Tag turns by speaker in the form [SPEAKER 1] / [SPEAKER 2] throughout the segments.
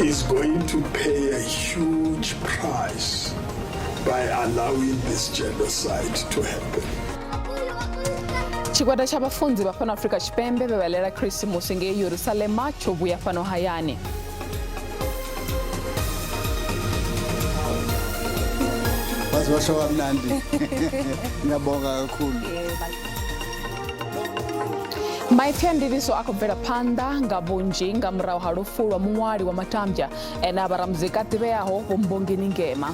[SPEAKER 1] is going to pay a huge price by allowing this genocide to happen.
[SPEAKER 2] Tshigwada tsha vhafunzi vha fhano Afrika Tshipembe vhe vha lela Khirisimusi ngei Yerusalema tsho vhuya fhano hayani.
[SPEAKER 3] Waze washo kamnandi. Ngiyabonga kakhulu.
[SPEAKER 2] Maipfi a ndiliso a khou bvela phanḓa nga vhunzhi nga murahu ha lufu lwa muṅwali wa matambya ene a vha ramuzika a ḓivheaho Vho Mbongeni Ngema.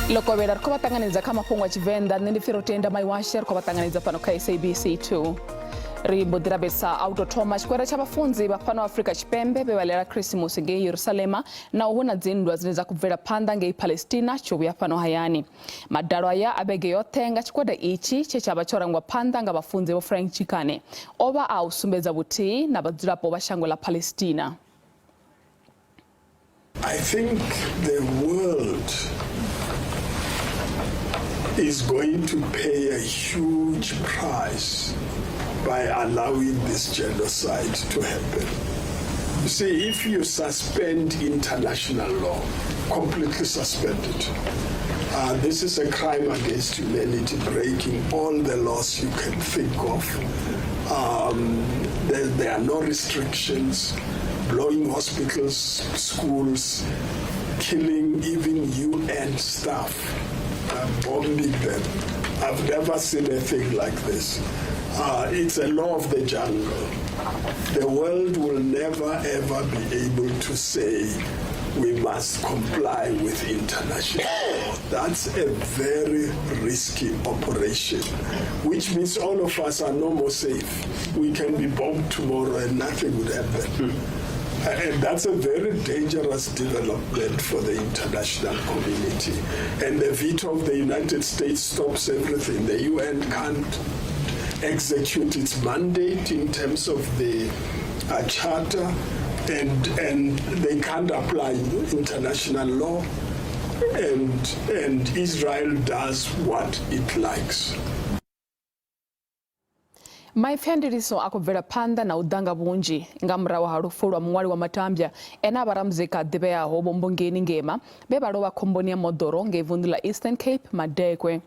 [SPEAKER 2] Lokovhela ri khou vha ṱanganedza kha mafhungo a Tshivenḓa. Nṋe ndi pfi Rotenda Maiwashe, ri khou vha ṱanganedza fhano kha SABC 2. Ri mbo ḓi rabelisa a u tou thoma tshikwara tsha vhafunzi vha fhano Afrika Tshipembe vhe vha lela Khirisimusi ngei Yerusalema naho hu na dzinndwa dzine dza khou bvela phanḓa ngei Palestina tsho vhuya fhano hayani. Madalo aya a vhege yoṱhe nga tshigwada itshi tshe tsha vha tsho rangwa phanḓa nga vhafunzi Vho Frank Chikane o vha a u sumbedza vhuthihi na vhadzulapo vha shango ḽa Palestina.
[SPEAKER 1] I think the world is going to pay a huge price by allowing this genocide to happen. You see, if you suspend international law, completely suspend it, this is a crime against humanity, breaking all the laws you can think of. There are no restrictions, blowing hospitals, schools, killing even UN staff, bombing them. I've never seen a thing like this. It's a law of the jungle. The world will never ever be able to say we must comply with international law. That's a very risky operation, which means all of us are no more safe. We can be bombed tomorrow and nothing would happen. And that's a very dangerous development for the international community. And the veto of the United States stops everything. The UN can't execute its mandate in terms of the charter, and they can't apply international law, and Israel does what it likes.
[SPEAKER 2] Maipfi a ndiliso a khou bvela phanḓa na u ḓa nga vhunzhi nga murahu ha lufu lwa muṅwali wa matambya ene a vha ramuzika a ḓivheaho Vho Mbongeni Ngema vhe vha lovha khomboni ya moḓoro ngei vunḓu ḽa Eastern Cape Madekwe.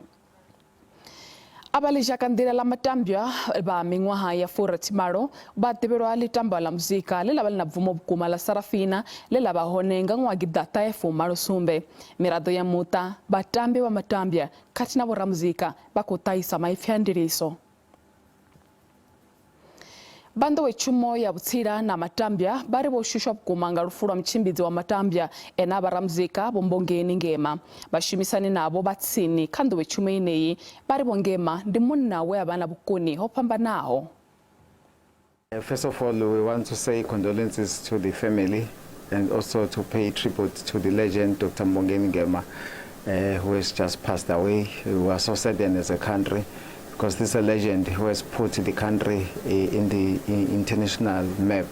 [SPEAKER 2] A vha ḽizhakanḓila ḽa matambya vha miṅwaha ya furathimalo vha ḓivhelwa ḽitambwa ḽa muzika ḽe ḽa vha ḽi na bvumo vhukuma ḽa Sarafina ḽe ḽa vha hone nga ṅwaha gidiḓaṱahe fumalo sumbe. Miraḓo ya muṱa, vhatambi vha matambya khathihi na vhoramuzika vha khou ṱahisa maipfi a ndiliso. Vha nḓowetshumo ya vhutsila na matambya vha ri vho shushwa vhukuma nga lufu lwa mutshimbidzi wa matambya ene a vha ramuzika Vho Mbongeni Ngema. Vhashumisani navho vha tsini kha nḓowetshumo yeneyi vha ri Vho Ngema ndi munna we a vha na vhukoni ho fhambanaho.
[SPEAKER 4] First of all, we want to say condolences to the family and also to pay tribute to the legend Dr. Mbongeni Ngema, who has just passed away. We are so saddened as a country because this is a legend who has put the country in the international map.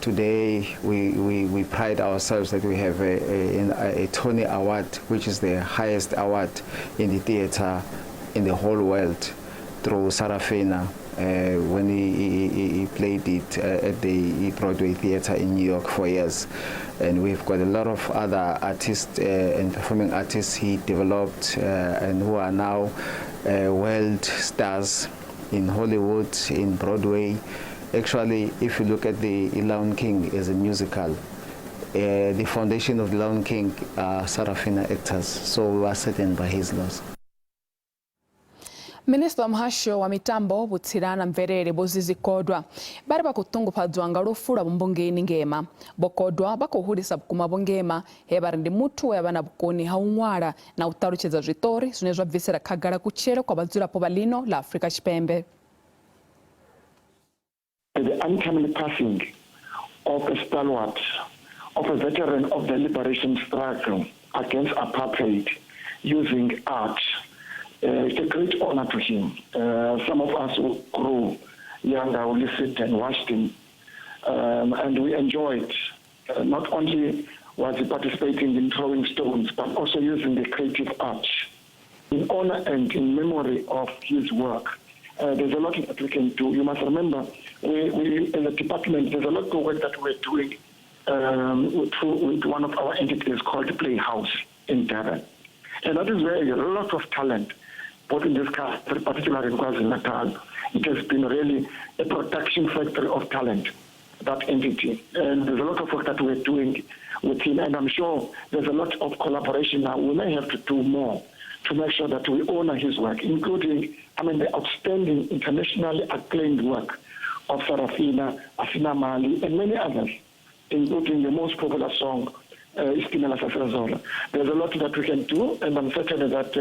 [SPEAKER 4] Today, we pride ourselves that we have a Tony Award, which is the highest award in the theater in the whole world, through Sarafina, when he played it at the Broadway Theater in New York for years. And we've got a lot of other artists and performing artists he developed and who are now world stars in Hollywood, in Broadway. Actually, if you look at the Lion King as a musical, the foundation of the Lion King are Sarafina actors, so we are saddened by his loss.
[SPEAKER 2] Minista wa muhasho wa mitambo, vhutsila na mvelele Vho Zizi Kodwa vha ri vha khou ṱungufhadzwa nga lufu lwa Vho Mbongeni Ngema. Vho Kodwa vha khou hulisa vhukuma Vho Ngema he vha ri ndi muthu we a vha na vhukoni ha u ṅwala na u ṱalutshedza zwiṱori zwine zwa bvisela khagala kutshilele kwa vhadzulapo vha ḽino ḽa Afrika Tshipembe.
[SPEAKER 5] The untimely passing of a stalwart, of a veteran of the liberation struggle against apartheid using art. It's a great honor to him. Some of us who grew younger, who listened and watched him, and we enjoyed. Not only was he participating in throwing stones, but also using the creative art in honor and in memory of his work There's a lot that we can do. You must remember, we, we as a department, there's a lot of work that we're doing um, through, with one of our entities called Playhouse in Durban. And that is where a lot of talent, both in this country, particularly in KwaZulu-Natal, it has been really a production factory of talent, that entity. And there's a lot of work that we're doing with him, and I'm sure there's a lot of collaboration now. We may have to do more to make sure that we honor his work, including, I mean, the outstanding internationally acclaimed work of Sarafina, Asina Mali, and many others, including the most popular song, Isitimela Sasezola. There's a lot that we can do, and I'm certain that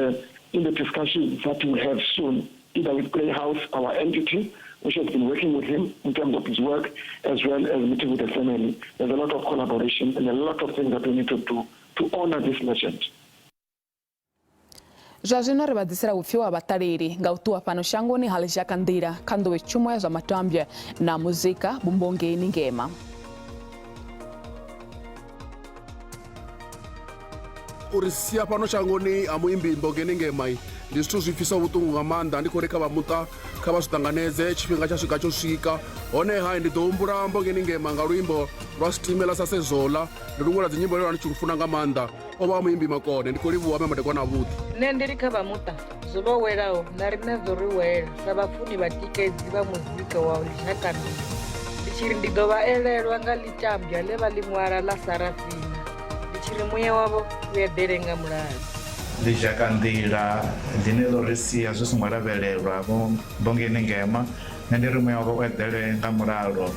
[SPEAKER 5] in the discussions that we have soon, either with Playhouse, our entity, which has been working with him in terms of his work, as well as meeting with the family. There's a lot of collaboration and a lot of things that we need to do to honor this legend.
[SPEAKER 2] Zwa zwino ri vha ḓisela vhupfiwa ha vhaṱaleli nga u ṱuwa fhano shangoni ha ḽizhaka nḓila kha nḓowetshumo ya zwa matambwa na muzika Vhumbongeni Ngema.
[SPEAKER 6] Uri sia fhano shangoni ha muimbi Mbongeni Ngema ndi zwithu zwi pfisaho vhuṱungu nga maanḓa. Ndi khou ri kha vha muṱa kha vha zwi ṱanganedze, tshifhinga tsha swika tsho swika. Honeha ndi ḓo humbula Mbongeni Ngema nga luimbo lwa Sitimela sa Sezola, ndi luṅwe lwa dzi nyimbo lwe lwa ndi tshi lufuna nga maanḓa. O vha muimbi makone. Ndi khou livhuwa mme madekwana avhuḓi.
[SPEAKER 7] Nṋe ndi ri kha vha muṱa zwo vha welaho na riṋe zwo ri wela sa vhafuni vhatikedzi vha muzika wa ḽizhakanḓila. Ndi tshi ri ndi ḓo vha elelwa nga ḽitambwa ḽe vha ḽi ṅwala ḽa Sarafina. Ndi tshi ri muya wavho u eḓele nga mulalo.
[SPEAKER 8] Ḽizhakanḓila ḽine ḽo ri sia zwi songo lavhelelwa Vho Mbongeni Ngema, nṋe ndi ri muya wavho u eḓele nga mulalo.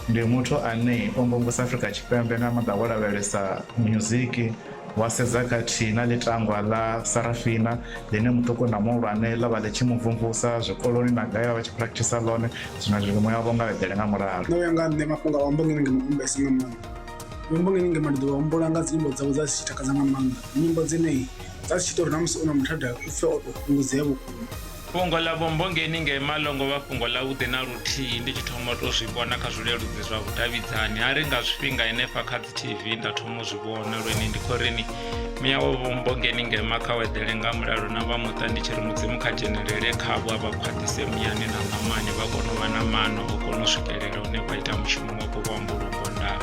[SPEAKER 8] Ndi muthu ane o mvumvusa Afrika Tshipembe nga maanḓa wo lavhelesa muziki wa sedza khathihi na ḽitangwa ḽa Sarafina ḽine muṱuku na muhulwane ḽo vha ḽi tshi mu mvumvusa zwikoloni na gai vha vha tshi practice ḽone. Zwino ndi ri muya wavho nga u eḓele nga mulalo.
[SPEAKER 9] Nṋe u ya nga ha nṋe mafhungo a Vho Mbongeni Ngema o mbaisa nga maanḓa. Vho Mbongeni Ngema ndi ḓo vha humbula nga dzi nyimbo dzavho dza dzi tshi takadza nga maanḓa, nyimbo dzine dza dzi tshi ita uri na musi u na mathada u pfhe o tou fhungudzea vhukuma.
[SPEAKER 10] Fhungo ḽa Vho Mbongeni Ngema ḽo ngo vha fhungo ḽavhuḓi na luthihi ndi tshi thoma u tou zwi vhona kha zwileludzi zwa vhudavhidzani. Ha ri nga zwifhinga henefha kha dzi TV nda thoma u zwi vhona lweni ndi khou rini muya wa Vho Mbongeni Ngema kha u eḓele nga mulalo na vha muṱa ndi tshi ri Mudzimu kha dzhenelele khavho a vha khwaṱhise muyani na ṋamani vha kone u vha na maano o kona u swikelela hune vha ita mushumo wavho wa mbulungo. Ndaa.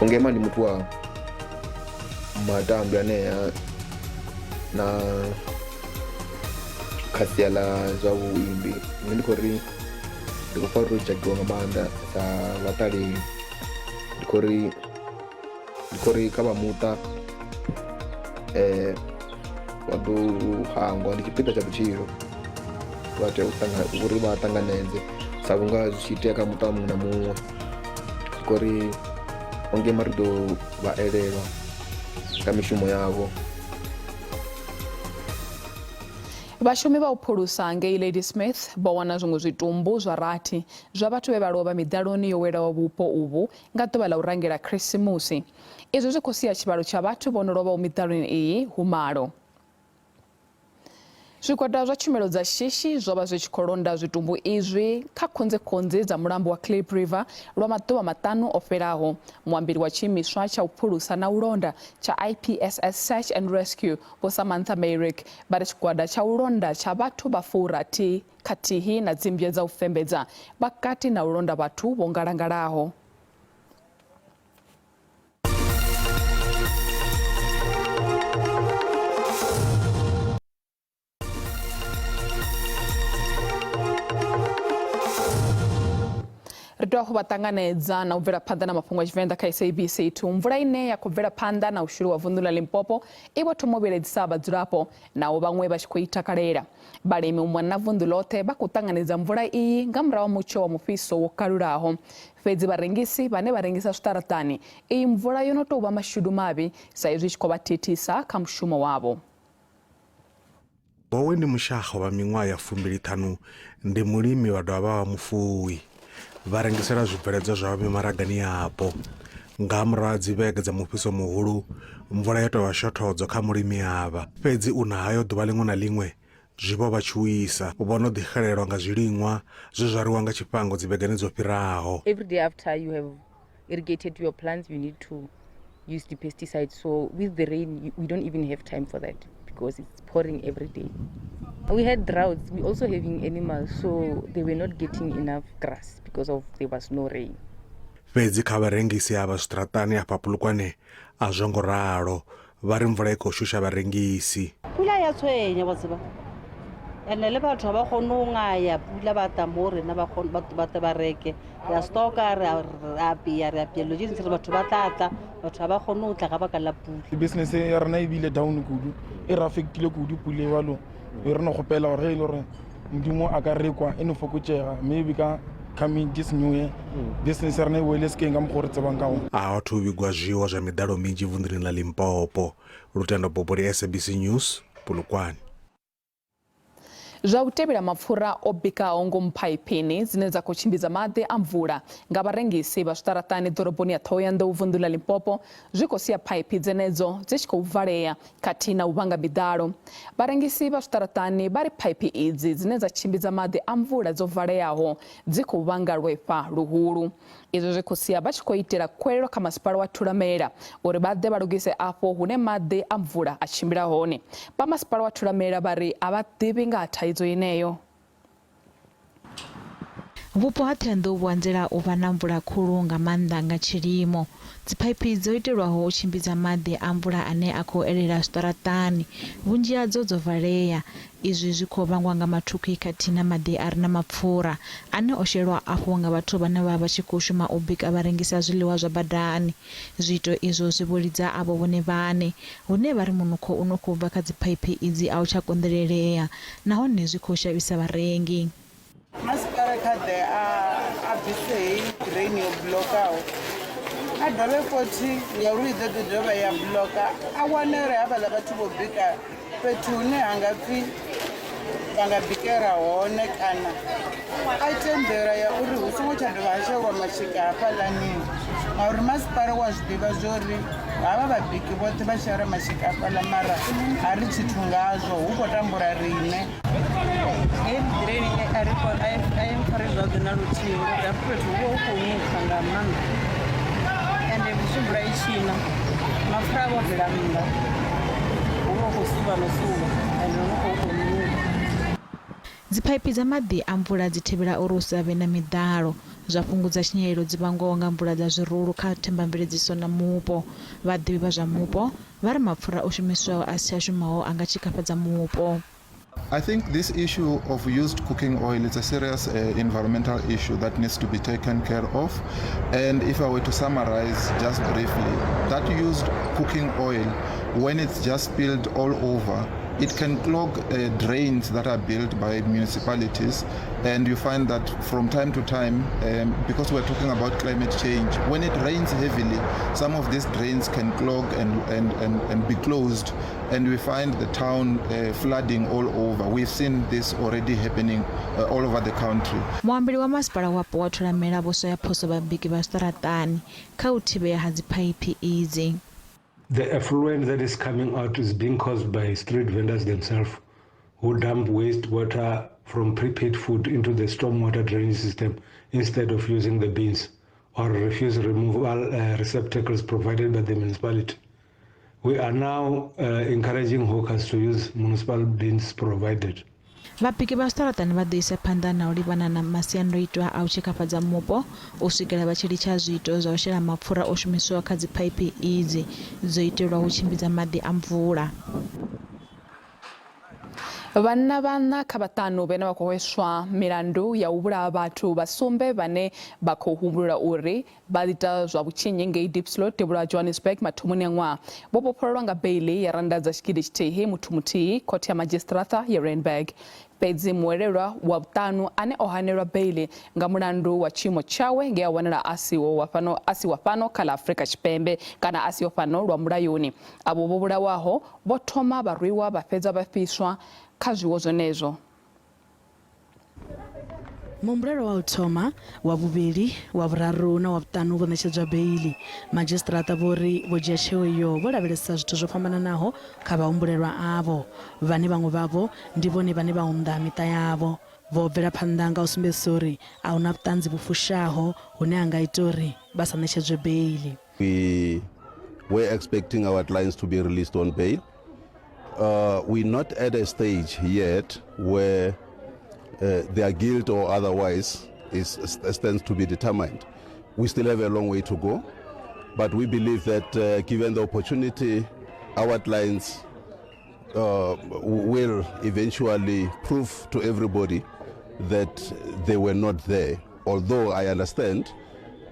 [SPEAKER 11] Vho Ngema ndi muthu wa matambi anea na kha sia ḽa zwa vhuimbi nṋe ndi khou ri ndi khou pfha uri ro dzhakiwa nga maanḓa sa vhaṱaleli ndi khou ri ndi khou ri kha vha muṱa vha ḓo hangwa ndi tshipiḓa tsha vhutshilo vha tea u ṱangana uri vha ṱanganedze sa vhunga zwi tshi itea kha muṱa muṅwe na muṅwe ndi khou ri ongema ri ḓo vha elelwa nga mishumo yavho.
[SPEAKER 2] Vhashumi vha u phulusa ngei Ladysmith vho wana zwiṅwe zwitumbu zwa rathi zwa vhathu vhe vha lovha miḓaloni yo welaho vhupo uvhu nga ḓuvha ḽa u rangela Khirisimusi. Izwi zwi khou sia tshivhalo tsha vhathu vho no lovhaho miḓaloni iyi hu malo. Zwigwada zwa tshumelo dza shishi zwo vha zwi tshi khou londa zwitumbu izwi kha khunzikhunzi dza mulambo wa Klip River lwa maḓuvha maṱanu o fhelaho. Muambeli wa tshiimiswa tsha u phulusa na u londa tsha IPSS Search and Rescue Vho Samantha Meyrick vha ri tshigwada tsha u londa tsha vhathu vha furathi khathihi na dzimmbwa dza u fembedza vha kati na u londa vhathu vho ngalangalaho. Ri dovha hafhu vha ṱanganedza na u bvela phanḓa na mafhungo a Tshivenḓa kha SABC 2. Mvula ine ya khou bvela phanḓa na u shuluwa vunḓu ḽa Limpopo i vho thoma u vhiledzisa vhadzulapo naho vhaṅwe vha tshi khou i takalela. Vhalimi u mona na vunḓu ḽoṱhe vha khou ṱanganedza mvula iyi nga murahu ha mutsho wa mufhiso wo kalulaho. Fhedzi vharengisi vhane vha rengisa zwiṱaraṱani, iyi mvula yo no tou vha mashudu mavhi sa izwi i tshi khou vha thithisa kha mushumo wavho.
[SPEAKER 12] Vho Wendy Mushago vha miṅwaha ya 25 ndi mulimi vha dovha vha vha mufuwi. Vha rengisela zwibveledzwa zwavho mimaragani yapo. Nga murahu ha dzivhege dza mufhiso muhulu, mvula yo tou vha shothodzo kha mulimi avha. Fhedzi u na hayo ḓuvha ḽiṅwe na ḽiṅwe zwi vho vha tshuwisa. Vho no ḓi xelelwa nga zwiliṅwa zwe zwa rwiwa nga tshifhango dzivhegeni dzo fhiraho.
[SPEAKER 13] Every day after you have irrigated your plants, you need to use the pesticides. So with the rain, we don't even have time for that. because it's pouring every day. We had droughts. We also having animals, so they were not getting enough grass because of there was no rain.
[SPEAKER 12] Fhedzi kha vharengisi avha zwiṱaraṱani afha Polokwane a zwo ngo ralo, vha ri mvula i khou shusha vharengisi.
[SPEAKER 14] Pula ya tshwenya wa tseba ene le batho ga ba kgone go ngaya pula ba tla mo rena ba tle ba reke re a stoka re apea re apea dilo tse dintsi re batho ba tla tla batho ga ba kgone go tla ka baka la pula.
[SPEAKER 15] Business ya rena e bile down kudu e re affectile kudu pula e balo e re no kgopela gore ge e le gore modimo a ka rekwa e no fokotšega maybe ka coming this new year business ya rena e boele sekeng ka mokgwa o re tsebang ka gona.
[SPEAKER 12] A hu athu u vhigwa zwiwo zwa miḓalo minzhi vunḓuni ḽa Limpopo. Lutendo Bobodi, SABC News, Polokwane.
[SPEAKER 2] Zwa u tevhela mapfura o bikaho ngomu phaiphini dzine dza khou tshimbidza maḓi a mvula nga vharengisi vha zwiṱaraṱani ḓoroboni ya Ṱhohoyanḓou vunḓu ḽa Limpopo zwi khou sia phaiphi dzenedzo dzi tshi khou valea khathihi na u vhanga miḓalo. Vharengisi vha zwiṱaraṱani vha ri phaiphi idzi dzine dza tshimbidza maḓi a mvula dzo valeaho dzi khou vhanga lwefha luhulu. Izwi zwi khou sia vha tshi khou itela khuwelelo kha masipala wa Thulamela uri vha ḓe vha lugise afho hune maḓi a mvula a tshimbila hone. Vha masipala wa Thulamela vha ri a vha ḓivhi nga ha thaidzo yeneyo.
[SPEAKER 16] Vhupo ha Ṱhohoyanḓou vhu anzela u vha na mvula khulu nga maanḓa nga tshilimo. Dziphaiphi dzo itelwaho u tshimbidza maḓi a mvula ane a khou elela zwiṱaraṱani, vhunzhi hadzo dzo valea. Izwi zwi khou vhangwa nga mathukhwi khathihi na maḓi a re na mapfura ane o shelwa afho nga vhathu vhane vha vha tshi khou shuma u bika vha rengisa zwiḽiwa zwa badani. Zwiito izwo zwi vho lidza avho vhone vhaṋe, hune vha ri munukho u no khou bva kha dziphaiphi idzi a u tsha konḓelelea nahone zwi khou shavhisa vharengi.
[SPEAKER 17] Masipala kha ḓe a a bvise heyi drain yo blokaho a dovhe futhi ngauri i ḓo ḓi dovha ya bloka a wane uri havhaḽa vhathu vho bika fhethu hune ha nga pfhi vha nga bikela hone kana a ite nḓila ya uri hu songo tsha dovha ha shelwa mashika hafhaḽani ngauri masipala wa zwi ḓivha zwori havha vhabiki vhoṱhe vha shela mashika hafhaḽa mara a ri tshithu ngazwo hu khou tambula riṋe.
[SPEAKER 18] Heyi drain a ri a i mpfari zwavhuḓi na luthihi ngori hafha fhethu hu vha hu khou nukha nga maanḓa ende musi mvula i tshi na mapfura a vho bvela nnḓa hu vha hu khou suvha no suvha ende hu khou khou nukha.
[SPEAKER 16] Dziphaiphi dza maḓi a mvula dzi thivhela uri hu sa vhe na miḓalo, zwa fhungudza tshinyalelo dzi vhangwaho nga mvula dza zwirulu kha thembamveledziso na mupo. Vhaḓivhi vha zwa mupo vha ri mapfura o shumiswaho a si tsha shumaho a nga tshikafhadza mupo.
[SPEAKER 19] I think this issue of used cooking oil is a serious environmental issue that needs to be taken care of. And if I were to summarize just briefly, that used cooking oil, when it's just spilled all over, it can clog drains that are built by municipalities. And you find that from time to time, because we're talking about climate change, when it rains heavily, some of these drains can clog and be closed. And we find the town flooding all over. We've seen this already happening all over the country.
[SPEAKER 16] Muambeli wa masipala wapo wa Thulamela vho swaya phoso vhabiki vha zwiṱaraṱani kha u thivhea ha dziphaiphi idzi.
[SPEAKER 20] The effluent that is coming out is being caused by street vendors themselves who dump wastewater from prepared food into the stormwater drainage system instead of using the bins or refuse removal receptacles provided by the municipality. We are now encouraging hawkers to use municipal bins provided.
[SPEAKER 16] Vhabiki vha zwiṱaraṱani vha ḓo isa phanḓa na u livhana na masiandoitwa a u tshikafhadza mupo u swikela vha tshi litsha zwiito zwa u shela mapfura o shumiswaho kha dziphaiphi idzi dzo itelwaho u tshimbidza maḓi a mvula.
[SPEAKER 2] Vhanna vhaṋa kha vhaṱanu vhane vha khou hweswa milandu ya u vhulaha vhathu vha sumbe vhane vha khou humbulelwa uri vha ita zwa vhutshinyi ngei Diepsloot devhula ha Johannesburg mathomoni a ṅwaha vho vhofhololwa nga beiḽi ya rannda dza tshigidi tshithihi muthu muthihi khothe ya madzhisiṱiraṱa ya Randburg. Fhedzi muelelwa wa vhuṱanu ane o hanelwa beiḽi nga mulandu wa tshiimo tshawe nge a wanala a siho wa fhano a si wa fhano kha ḽa Afrika Tshipembe kana a siho fhano lwa mulayoni. Avho vho vhulawaho vho thoma vha rwiwa vha fhedza vha fhiswa kha zwiwo zwenezwo.
[SPEAKER 21] Muhumbulelwa wa u thoma, wa vhuvhili, wa vhuraru na wa vhuṱanu vho ṋetshedzwa beiḽi. Madzhisiṱiraṱa vho ri vho dzhia tsheo iyo vho lavhelesa zwithu zwo fhambananaho kha vhahumbulelwa avho, vhane vhaṅwe vhavho ndi vhone vhane vha unḓa miṱa yavho. Vho bvela phanḓa nga u sumbedzisa uri a hu na vhuṱanzi vhu fushaho hune ha nga ita uri vha sa ṋetshedzwe beiḽi.
[SPEAKER 22] We were expecting our clients to be released on bail.
[SPEAKER 3] We're not at a stage yet where their guilt or otherwise stands to be determined. We still have a long way to go, but we believe that given the opportunity, our clients will eventually prove to everybody that they were not there. Although I understand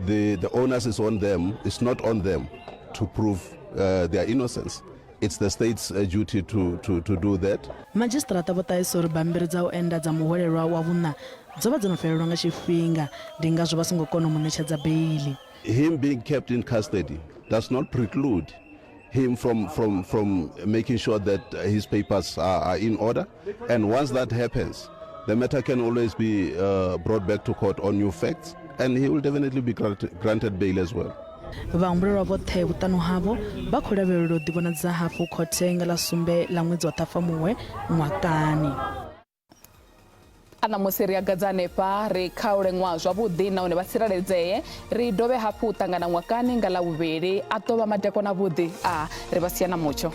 [SPEAKER 3] the onus is on them, it's not on them to prove their innocence. It's the state's duty to do that.
[SPEAKER 21] Madzhisiṱiraṱa vho ṱahisa uri bammbiri dza u enda dza muhwelelwa wa vhuṋa dzo vha dzo no fhelelwa nga tshifhinga, ndi ngazwo vha songo kona u mu ṋetshedza beiḽi.
[SPEAKER 3] Him being kept in custody does not preclude him from making sure that his papers are in order. And once that happens, the matter can always be brought back to court on new facts, and he will definitely be granted bail as well.
[SPEAKER 21] Vhahumbulelwa vhoṱhe vhuṱanu havho vha khou lavhelelwa u ḓivhonadza hafhu khothe nga ḽa 7 ḽa ṅwedzi wa Ṱhafamuhwe ṅwakani.
[SPEAKER 2] A ṋamusi ri a gadza hanefha, ri khaule ṅwaha zwavhuḓi nahone vha tsireledzee. Ri dovhe hafhu u ṱangana ṅwakani nga ḽa 2, a ḓo vha madekwana avhuḓi, a ri vha sia na mutsho.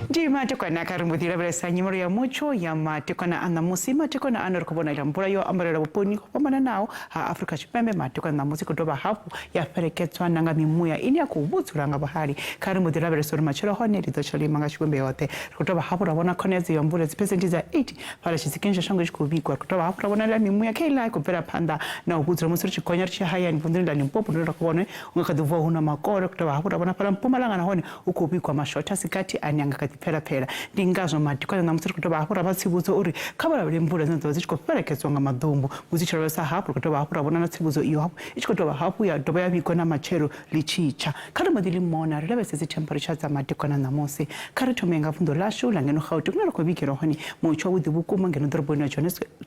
[SPEAKER 22] Ndi matekwana kha ri mbo ḓi lavhelesa nyimelo ya mutsho ya matekwana a ṋamusi. Matekwana ano ri khou vhona ila mvula yo ambarela vhuponi ho fhambananaho ha Afrika Tshipembe. Matekwana ṋamusi khou dovha hafhu ya fhelekedzwa na nga mimuya ine ya khou vhudzula nga vhuhali. Kha ri mbo ḓi lavhelesa uri matshelo hone ḽi ḓo tsha lima nga tshivhumbe yoṱhe. Ri khou dovha hafhu ra vhona khonadzeo ya mvula dziphesenthe dza 80 fhaḽa tshisikeni tsha shango i tshi khou vhigwa. Ri khou dovha hafhu ra vhona ila mimuya kha iḽa i khou bvela phanḓa na u vhudzula musi ri tshi gonya ri tshi ya hayani vunḓuni ḽa Limpopo, ndi ra khou vhona hu nga kha ḓi vuwa hu na makole. Ri khou dovha hafhu ra vhona fhaḽa Mpumalanga nahone hu khou vhigwa mashotha a si gathi ane a nga kha ḓi pfela-pfela. Ndi ngazwo madekwana ṋamusi ri khou dovha hafhu ra vha tsivhudzo uri kha vha lavhelele mvula dzine dza vha dzi tshi khou fhelekedzwa nga maḓumbu. Musi tshi lavhelesa hafhu, ri khou dovha hafhu ra vhona na tsivhudzo iyo hafhu i tshi khou dovha hafhu ya dovha ya vhigwa na matshelo ḽi tshi tsha. Kha ri mbo ḓi ḽi mona ri lavhelese dzi temperature dza madekwana ṋamusi. Kha ri thome nga vunḓu ḽashu ḽa ngeno Gauteng hune ra khou vhigelwa hone mutsho wavhuḓi vhukuma ngeno ḓoroboni ya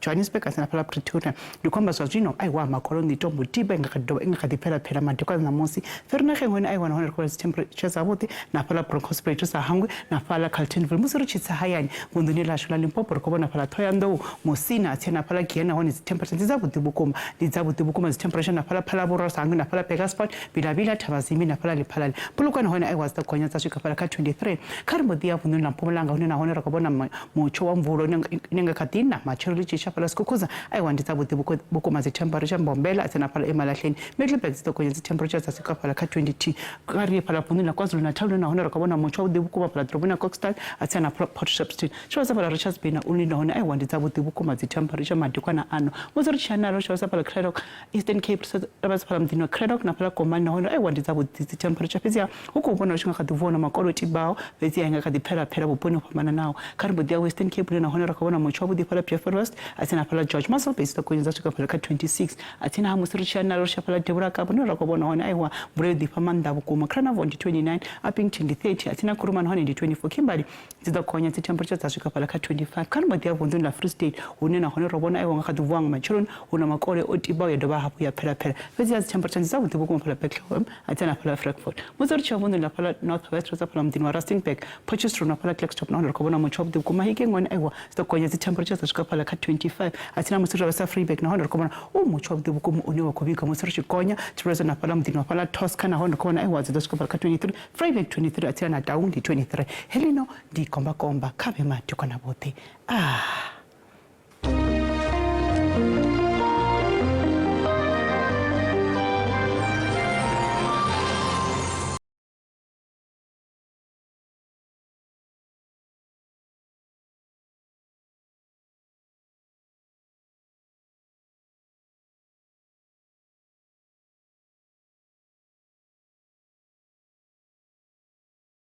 [SPEAKER 22] Johannesburg na fhaḽa Pretoria. Ndi khou amba zwa zwino aiwa makolo ndi tombo tiba i nga kha ḓi i nga kha ḓi pfela pfela madekwana ṋamusi. Vereeniging hone aiwa nahone ri khou vhona dzi temperature dzavhuḓi na fhaḽa Bronkhorstspruit ri sa hangwi na fhaḽa Carltonville. Musi ri tshi tsa hayani vunḓuni ḽashu ḽa Limpopo ri khou vhona fhaḽa Thohoyandou, Musina tsini na fhaḽa Giyani nahone dzi temperature ndi dzavhuḓi vhukuma. Ndi dzavhuḓi vhukuma dzi temperature na fhaḽa Phalaborwa ri sa hangwi na fhaḽa Burgersfort, Vilavila, Thabazimbi na fhaḽa Lephalale. Polokwane hone aiwa dzi ḓo gonya dza swika fhaḽa kha 23. Kha ri mbo ḓi ya vunḓuni ḽa Mpumalanga hune nahone ri khou vhona mutsho wa mvula une nga kha ḓi na matshelo ḽi tshi tsha fhaḽa Skukuza aiwa ndi dzavhuḓi vhukuma dzi temperature Mbombela a tsena fhaḽa Emalahleni Middelburg dzi ḓo gonya dzi temperature dza swika fhaḽa kha 22. Kha ri ye fhaḽa vunḓuni ḽa KwaZulu-Natal hune nahone ri khou vhona mutsho wavhuḓi vhukuma fhaḽa ḓoroboni ya Kokstad a tsena Port Shepstone. Tshivhasa fhaḽa Richards Bay na Ulundi nahone aiwa ndi dzavhuḓi vhukuma dzi temperature madekwana ano. Musi ri tshi ya nalo tshivhasa fhaḽa Cradock Eastern Cape ri lavhelesa fhaḽa muḓini wa Cradock na fhaḽa Komani nahone aiwa ndi dzavhuḓi dzi temperature fhedziha hu khou vhonala hu tshi nga kha ḓi vuwa na makole o tibaho fhedzi a nga kha ḓi pfela pfela vhuponi ho fhambananaho. Kha ri mbo ḓi ya Western Cape hune nahone ra khou vhona mutsho wavhuḓi fhaḽa Beaufort West a tsini na fhaḽa George. Mossel Bay dzi ḓo gonya dza swika fhaḽa kha 26. A tsini ha musi ri tshi ya nalo ri tshi ya fhaḽa Devhula Kapa hune ra khou vhona hone aiwa mvula yo ḓifha maanḓa vhukuma. Cranavon ndi 29, Upington ndi 30, a tsini na Kuruman hone ndi 24. Kimberley dzi ḓo gonya dzi temperature dza swika fhaḽa kha 25. Kha ri mbo ḓi ya vunḓuni ḽa Free State hune nahone ro vhona aiwa nga kha ḓi vuwa nga matsheloni hu na makole o tibaho ya dovha hafhu ya pfela pfela fhedzi dzi temperature ndi dzavhuḓi vhukuma fhaḽa Bethlehem a tsini na fhaḽa Frankfort. Musi ri tshi ya vunḓuni ḽa fhaḽa North West ro tsa fhaḽa muḓini wa Rustenburg, Potchefstroom na fhaḽa Klerksdorp nahone ri khou vhona mutsho wavhuḓi vhukuma. Mahikeng hone aiwa dzi ḓo gonya dzi temperature dza swika fhaḽa kha 25. A tsini na musi ri lavhelesa Vryburg nahone ri khou vhona u mutsho wavhuḓi vhukuma une wa khou vhiga musi ri tshi gonya tshi na fhaḽa muḓini wa fhaḽa Tosca nahone ri khou vhona aiwa dzi ḓo swika fhaḽa kha 23. Vryburg 23 a tsini na Taung ndi 23. Heḽino ndi kombakomba kha vhe madekwana vhoṱhe. Ah.